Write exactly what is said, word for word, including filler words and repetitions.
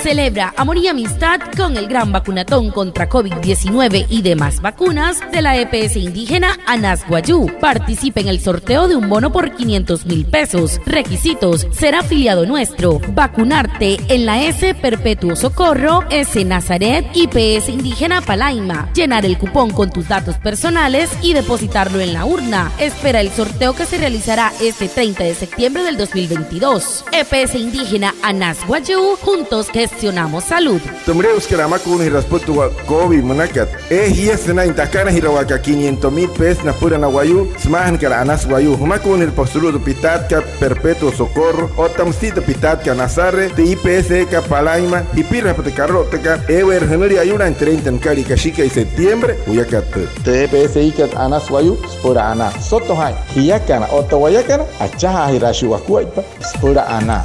Celebra amor y amistad con el gran vacunatón contra covid diecinueve y demás vacunas de la E P S indígena Anas Wayuu. Participa en el sorteo de un bono por quinientos mil pesos. Requisitos: ser afiliado nuestro, vacunarte en la S Perpetuo Socorro, S Nazaret, I P S indígena Palaima, llenar el cupón con tus datos personales y depositarlo en la urna. Espera el sorteo que se realizará este treinta de septiembre del dos mil veintidós. E P S indígena Anas Wayuu, juntos gestionamos salud. Tü müle'usekat amakuunajiraasü süpüla tü covid münakat. Ee, jia sünain tü akanajirawaakat quinientos mil pesos napüla na wayuu sümaajanakana Anas Wayuu. Jümakuunajirapa sulu'u tü pitaatkat Perpetuo Socorro otta müsia tü pitaatkat Nazaret, tü I P S kat Palaima. Jipiruajapa tü karalouktakat eeweerü jünülia ayuulaain treinta nükalia kashikai septiembre juyakat tüü. Tü E P S kat Anas Wayuu süpüla anaa. Soto jaa'in jiakana otta wayakana, achajaajiraashii wakuaippa süpüla anaa.